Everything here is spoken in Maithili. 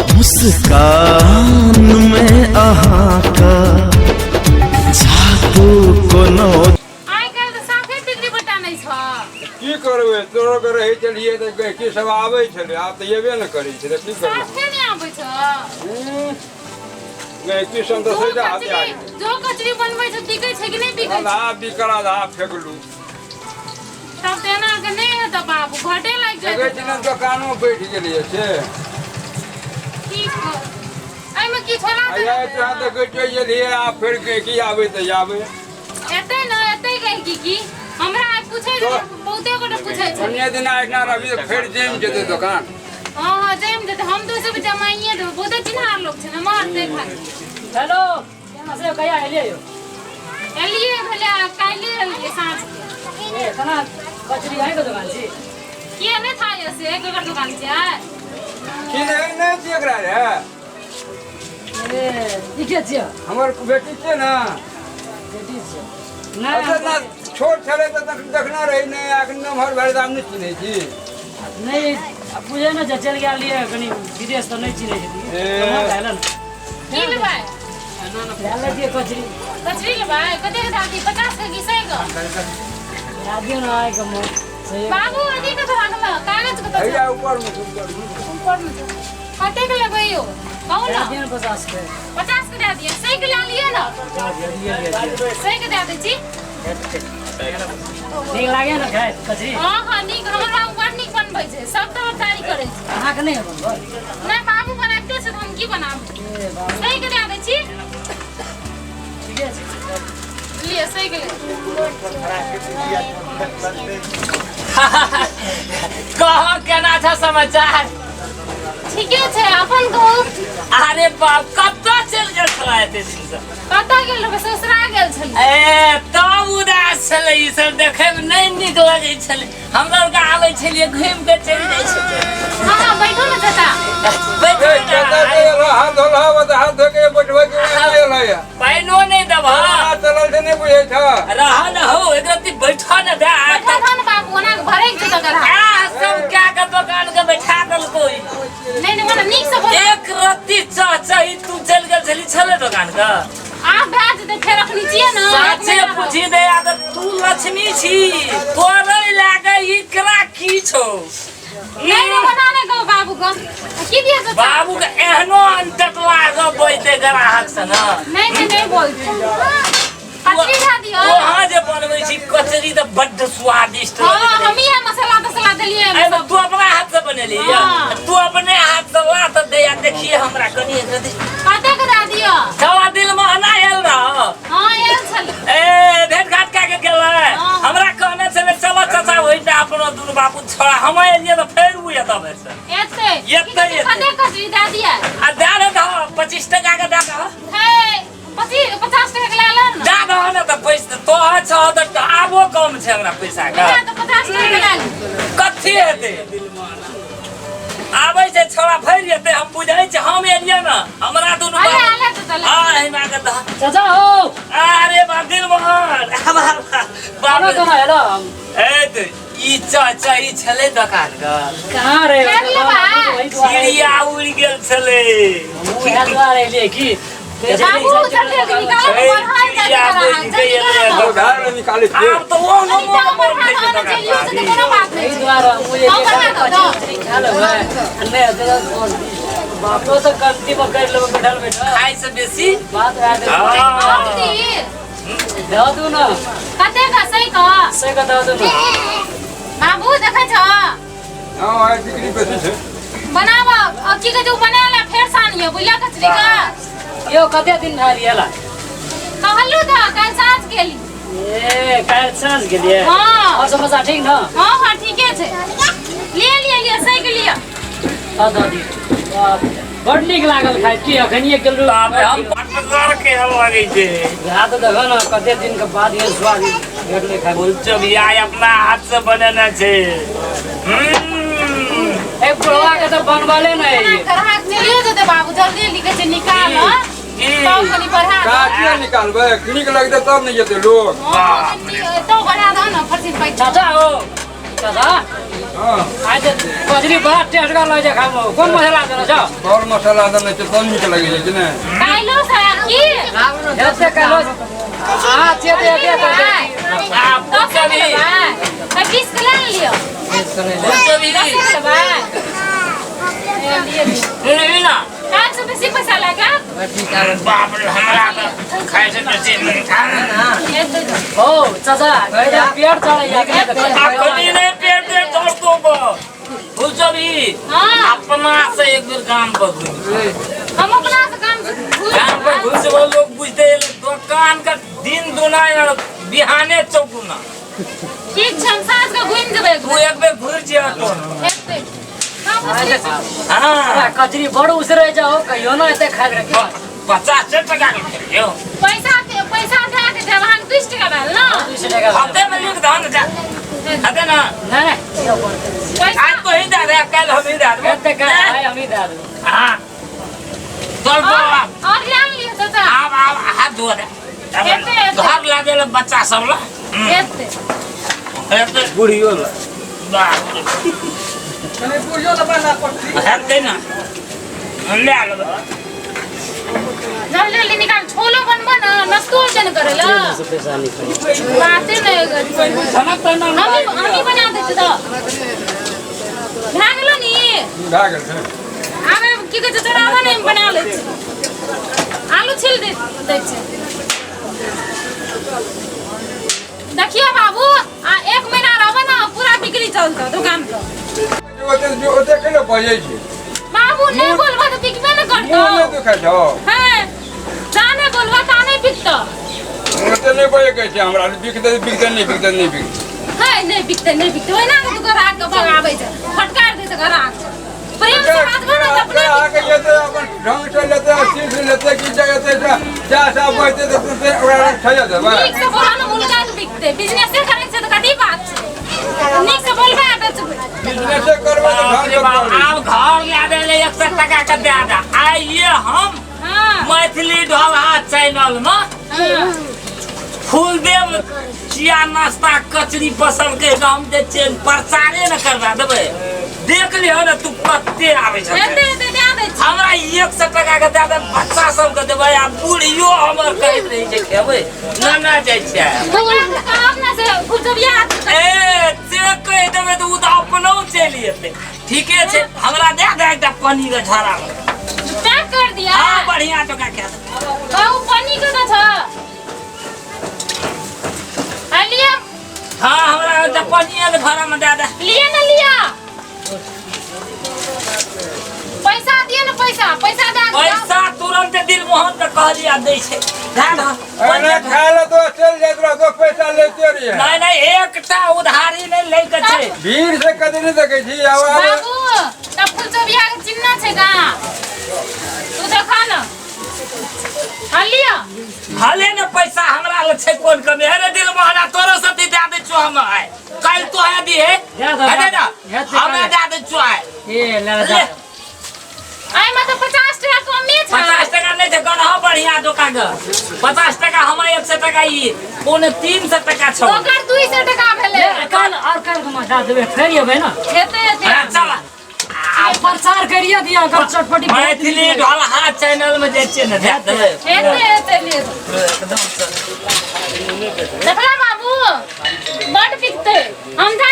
मुस्कान में अहाँके जादू कोनो। आइ काल्हि तऽ साफे बिक्री बट्टा नहि छौ। की करबै, तोरो के रहै छलियै तऽ गहिकी सब आबै छलै, आब तऽ एबे ने करै छै, तऽ की करबै? साफे नहि आबै छौ। गहिकी सब तऽ जो सैदा हाथे कचरी जो कचरी बनबै छै, बिकै छै कि नहि बिकै छै? आधा बिकल, आधा फेकलू। तब तऽ एना के नहि हेतौ बाबू, घटे लागि देखै जेतौ। छी ने, दोकानो बैठ गेलियै से। की कहू? एहिमे की छोला? आइ तोरा देखै छियै एलियै, आब फेर गहिकी आबै तऽ आबै। एतै ने, एतै गई की की हमरा आइ पूछै रहे, बहुते गोटे पूछै छै। अन्य दिना एहिना रहबी तऽ फेर जमि जेतै दोकान। हँ, जमि जेतै, हम तऽ सब जमाइए देबै, बहुते चिन्हार लोक छै ने, मारतै खाली। हेलो, केना से, कहिया एलियै यौ? एलियै भेलै, काल्हि एलियै साँझ के। ए, केना कचरी अहीँके दोकान छी? किए नहि था यऽ से केकर दोकान छियै? चिन्है नहि छियै एकरा रे? ए, ई के छियै? हमर बेटी छियै ने। बेटी छियै? नहि। अच्छा ना, छोट छलै तऽ देखने रही नहि, एखन नमहर भेल तऽ आब नहि चिन्है छी? नहि, आ बुझै ने जे चलि गेल रहियै कनि विदेश तऽ नहि चिन्है छथिन। ए। कहाँ भेल ने? की लेबै? लए लेतियै कचरी। कचरी लेबै? कतेक दादी, 50 के कि 100 के? लए दियौ ने आइके मोन से। बाबू, अथी कतऽ राखल कागज कतऽ छै? हैया ऊपर मे छै, ऊपर मे। ऊपर मे छै। कतेक लेबै यौ, कहू लए ने। दियौ ने 50 के। 50 के दए दिअ, 100 के लए लिअ ने। दियौ, दियौ, दियौ। 100 के दए दै छी। नीक लागैए ने खाइत कचरी? हँ, नीक। हमर बाबू बड़ नीक बनबै छै, सब तरकारी करै छै। अहाँके नहि बनबै? नहि, बाबू बनाबिते छै तऽ हम की बनाबू? ए बाबू। 100 के दए दै छी। ठीके छै। लिअ, 100 के ले। कह, केना छ समाचार? ठीके छै, अपन कहू। अरे बाप, कतऽ चलि गेल छला एते दिन से? कतऽ गेल रहबै, ससुरा गेल छलियै। ए, तब उदास छलै ई सब, देखै मे नहि नीक लगै छलै। हमरा आरके आबै छलियै, घुमि के चलि जाइ छलियै। हँ, बैठो ने चाचा। बैठो ए, ने। चाचा के एलो, हाथ धोलहा, तऽ हाथ धो के बैठबै के नहि एलै? पानिओ नहि देबह? हाथ चलल छै, नहि बुझै छ? रह न हौ, एक रत्ती बैठऽ ने दे। बैठल रह ने बाबू, ओना के भरैक छै तकर हाथ। आ सब क्या के दोकान के बैठा देलको ई। नहि, ओना नीक से बोल। एक रत्ती चहचही, तू चलि गेल छली, छलै दोकान के? आब भए जेतै फेर, अखनी छियै ने एक साचे महीना। पूछी दे आ तऽ तू लक्ष्मी छी, तोरे लागे एकरा की छौ? नहि, ओना नहि कहू बाबू के। की दिअ चाचा? बाबू के एहनो अंतकवा गप बजते ग्राहक से ने। नहि, नहि बोलते। कचरी दए दियौ। वहाँ जे बनबै छी कचरी तऽ बड्ड स्वादिष्ट हँ, लगैत रहै। हमही मसाला तसला देलियै एहिमे एहिमे सब। तू अपना हाथ से बनेली? हाँ। तू अपने हाथ से ला तऽ दे आ, देखिए हमरा कनि एक रत्ती। कतेक दए दियौ? सवा दिल में अना आयल रह? हँ, आयल छलै। ए, भेंट घाट कए के गेलै? हाँ। हमरा कहने छलै, चल चाचा, ओहिटा अपनो दुनू बापू छोड़ा। हम एलियै तऽ फेर ओ एतऽ भरिसँ। एतै। एतै, एतै। कतेक कचरी दए दिअ? आ दए दे तऽ 25 टका के दए दह। हे, 25, 50 टका के लए ले ने। दए दह ने तऽ पैसा तोहर छह तऽ आबो कम छै हमरा पैसा के। हमरा तऽ 50 टका के लए ले। कथी हेतै, आबै छै छोड़ा, भरि जेतै, हम बुझै छी। हम एलियै ने, हमरा दुनू अरे बाप- आले तऽ चले। हँ, एहिना के दह। चाचा हो। अरे बाप, दिल मोहन बाप। केना केना हेलो। ए तऽ ई चाचा, ई छलै दोकान के? कहाँ रे? फेर लेबै? चिड़िया उड़ि गेल छलै। उएह दुआरे एलियै की। बाबू, जल्दी जल्दी निकालो ने, बढ़ाइ जाइ छै चिड़िया ग्राहक, बजि जल्दी गेल। करो ने। घर में निकालै छियै। आब तऽ ओ कनि दाम बढ़ा दहो ने, चलियो से तऽ कोनो बात नहि एहि छै। दुआरे हम दाम बढ़ा दहो, दहो। कचरी खा लेबै आ नहि हेतै तऽ बापो से कमती पकड़ि लेबै बैठल बैठल। खाइ से बेसी बात भए गेल। और दी। दऽ दू ने। कतेक का, सही कह? से कऽ दऽ दू ने। बाबू, देखै छ? हँ, आइ बिक्री बेसी छै। बनाब आ की कहै छै, ओ बना ले, फेर सानियो बुझला कचरी के। यौ, कते दिन भए गेल? कहलू तऽ काल्हि साँझ गेली। ए, काल्हि साँझ गेलियै? हँ। और समाचार ठीक ने? हँ, ठीके छै। लिए लिए लिए, सही के लिअ। हँ, दऽ दियौ। बाप रे, बड नीक लागल खाइत की, अखनिये गेल रहू। बाप रे, हम बटगर के लगै छै। वएह तऽ देखो ने, कते दिन के बाद ये स्वाद भेटलै खाय। गुलचब आइ अपना हाथ से बनेने छै। ए, बुढ़वा के तऽ बनबले नहि एना ग्राहक चलियो जेतै बाबू, जल्दी लिखै छै, निकाल। की? तब कनि बढ़ा दो। काटिए निकालबै, नीक लगतै तब ने जेतै लोग। हँ, तो बढ़ा दो ने फर्सी पैसा। चाचा हो, चाचा। हां आज कचरी बड़ा टेस्टगर लगै छै खाइमे। कोन मसाला देने छौ? बड़ मसाला देने छै तब नीक लगै छै कि नहि? काल्हो से की हेतै काल्हो। हाँ, से तऽ हेबे करतै। आ दस फुलचोभी लेबै तऽ 20 के ले लियौ। फुलचोभी 10 के लेबै। ए, लिए लियौ। लेबही ना? काज से बेसी पैसा लगा। बाप रे, हमरा तऽ खाइ से बेसी नहि खा। एते हो चाचा, पेट चढ़ैया कि नहि? अखनी नहि पेट दे दर्द होबो। फुलचोभी हाँ। अपना से एक बेर गाम पर घुमि। हम अपना से काम गाम पर घुमि जेबो, लोग बुझते दोकान के दिन दुना और बिहाने चौगुना। ठीक छै, हम साँझ के घुमि जेबै। तू एक बेर घुरि जिया तो। एते हाँ, बुझलियै। हाँ कचरी बड़ उसरै जाओ, कहियो ना एते खाइत रही। 50 टका के खेलियौ। पैसा पैसा दए के देब अहाँके 20 टका भेल ने? 20 टका। हफ्ते में लिख दहन जा। हते ना? नहि। पैसा आज तो ही दे दे, कल हम ही दे देबो। एते खाइ हमही दए देबै। हाँ चल बौआ। और ले लियौ चाचा। आब आब हाथ धो दे। एते एते। घर ला दे बच्चा सब ला। एते एते बुढ़ियो ला। बाप रे। कने बुढ़ियो ला बना पड़ती। हेतै ना, ले लेबै। जल्दी जल्दी निकाल, छोलो बनबो ना, नाश्तो जन करे ला। बाते नहीं हमी हमी बना दै छी तऽ भए गेलो नी? भए गेल छै। आब की कहै छै, चढ़ावा नहि बना लै छी। आलू छिल दे दै छै। देखियो बाबू, आ 1 महीना रहबो ना पूरा बिक्री चलतो दुकान पर। ओते ओते केना बजै छै बाबू? नहीं बोलबो तऽ बिकबे न करतो। मुँह नहि दुखाइ छौ? हैं, जाने बोलबो ता नहीं बिकतो। ओते नहि बजै छै हमरा। बिकतै बिकतै, नहि बिकतै नहि बिकतै। है, नहीं बिकते नहीं बिकते, ओहिना के तू ग्राहक के भगाबै छै, फटकार दै छै ग्राहक के। प्रेम से बाजबो ना तऽ अपने आके जेतै अपन ढंग से लेतै, स्थिर से लेतै की जगह जा सा बजतै तऽ तुरते ओकरा छोड़ि देबै। नीक से बोला ना, मुलगा के बिकते। बिजनेसे करै छै तऽ कथी बात छै? नीक से बोलबै आ बेचबै। बिजनेसे करबै तऽ बाप ढंग रे से बाप, करबै। आब घर ला दे ले 100 टका के दे दे। आइए हम हाँ मैथिली ढोलहा चैनल में हाँ फूलदेव चिया नाश्ता कचरी पसंद के हम जे छै प्रचारे न करवा देबै। देख लिहो ने तू कते आबै छै। एते एते दए दै छी। हमरा 100 टका के दे दे, बच्चा सबके देबै आ बुढ़ियो हमर कहैत रहै छै खेबै ना ना जाइ छै। भैया के कहब ना से फुलचोबिया हाथ के। ए से कहि देबै तऽ ओ तऽ अपनो चलि एतै। ठीके छै, हमरा दे दे एकटा पनीर के झोरा में। पैक कर दिया। हाँ बढ़िया टका खा दे। बाबू पनीर के तऽ छ आ लिअ। हाँ हमरा एकटा पनीर के झोरा में दे दे। लिअ ना लिअ, पैसा दिअ ना, पैसा पैसा दए दिअ। पैसा तुरंत दिल मोहन के कहलियै दै छै। दए दह। अरे खाय ले तो चलि जाइत रहतो, पैसा लेते रहिए। नहीं नहीं, एकटा उधारी नहीं लै के छै। भीड़ से कदी नहि देखै छी आब आब। बाबू तब फुलचोबिया के चिन्ह छै गा, तू देखा ना। हाँ लिअ। हले ने पैसा हमरा लग छै कोन कमी? अरे दिल मोहना, तोरो सब दे दै छौ हम आइ। काल्हि तो है दिहे। दे दो, दे दे। दे दे। हमे दे दै छौ आइ। ए ले ले। जा। एहिमे तऽ 50 टका कमे छै। 50 टका नहि छै, गनहा बढ़िया दोकान के। 50 टका हम 100 टका ई 275 टका छौ। ओकर 200 टका भेलै। काल्हि और काल्हि के दए देबै, फेर एबै ना। हेतै हेतै। अरे चल। आ प्रचार करिए दिया ओकर चटपटी। मैथिली ढोलहा चैनल में जे छै ने दे देबै। हेतै हेतै, लिअ। एकदम से। देखला बाबू, बड बिकतै। हम जा